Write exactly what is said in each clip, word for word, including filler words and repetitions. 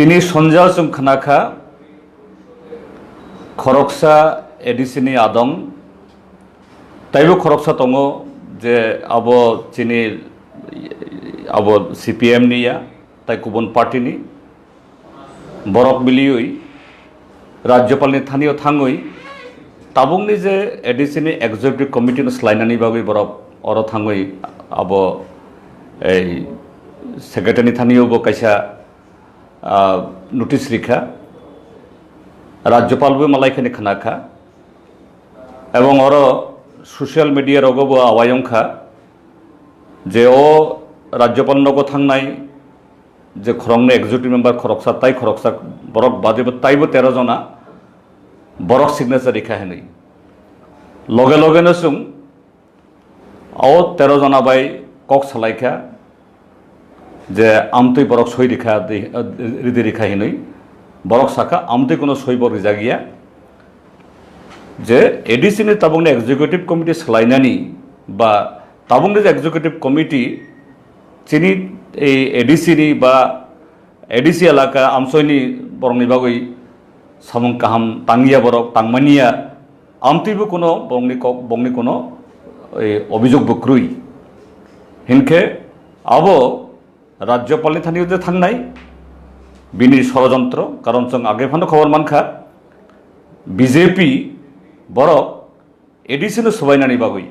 Tini sonjal chwng khna kha, khoroksa A D C ni adong, taibo khoroksa tongo je abo chini, abo C P M ni ya, tai kubun party ni. Borok miliwi Rajyapal ni thani o thangwi tabuk ni je A D C ni executive committee no swlainani bagwi borok oro thangwi abo ei secretary ni thani o bo kaisa, ah, notice rikha. Rajyapal bo malai khani khna kha. Ebong oro social media rogo bo awai wng kha je o Rajyapal nogo thangnai je khoroknwi executive member khoroksa tai khoroksa borok bade bo taibo tero jona borok signature rikha hinwi. Loge loge no chwng o tero jona bai kok salai kha je amtwi borok soi rikha, ridi rikha hinwi. Borok sakha amtwi kuno soi bo rijak ya. Je A D C ni tabukni executive committee swlainani ba tabukni je executive committee chini ei A D C ni ba A D C elaka amsoini borokni bagwi samung kaham tangya borok, tangmaniya, amtwibo kuno borokni kok, borokni kuno, eh, obijok bo kwrwi. Hinkhe abo Rajyapalni thani je thangnai bini sorojontro, karon chwng age phano khobor mankha, B J P borok A D C no swbainani bagwi,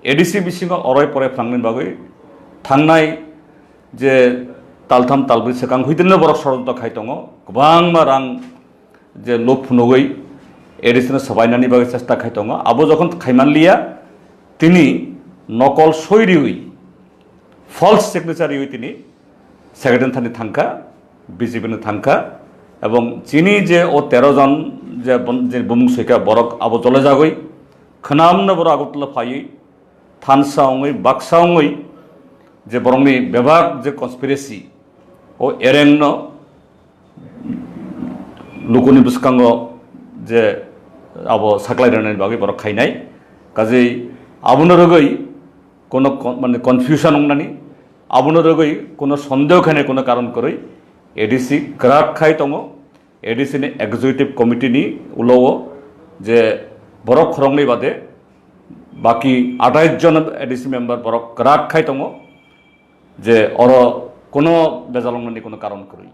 A D C bisingo orai porai phrangni bagwi thangnai je taltham talbrwi swkang huidinno borok sorojontro khai tongo, kwbangma rang je lob phunugwi A D C no swbainani bagwi chesta khai tongo. Abo jokhon khaimanliya, tini nokol soi riwi, false signature riwi tini secretary thani thangkha, B J P ni thangkha, ebong chini je o tero jon je bon-, je bumung soika borok abo jole jagwi khwnamno borok Agartala phaiwi thansa wngwi baksa wngwi je borokni bebak je conspiracy o erengno lukuni bwskango je abo saklai rwnani bagwi borok khainai. Kajei abono rwgwi kono kon-, mane confusion wngnani, abono rwgwi kono sondeho khainai kono karon kwrwi A D C kwrak khai tongo. A D C ni executive committee ni ulo o je borok khoroknwi bade baki atais jon A D C member borok kwrak khai tongo je oro kono bejal wngnani kono karon kwrwi.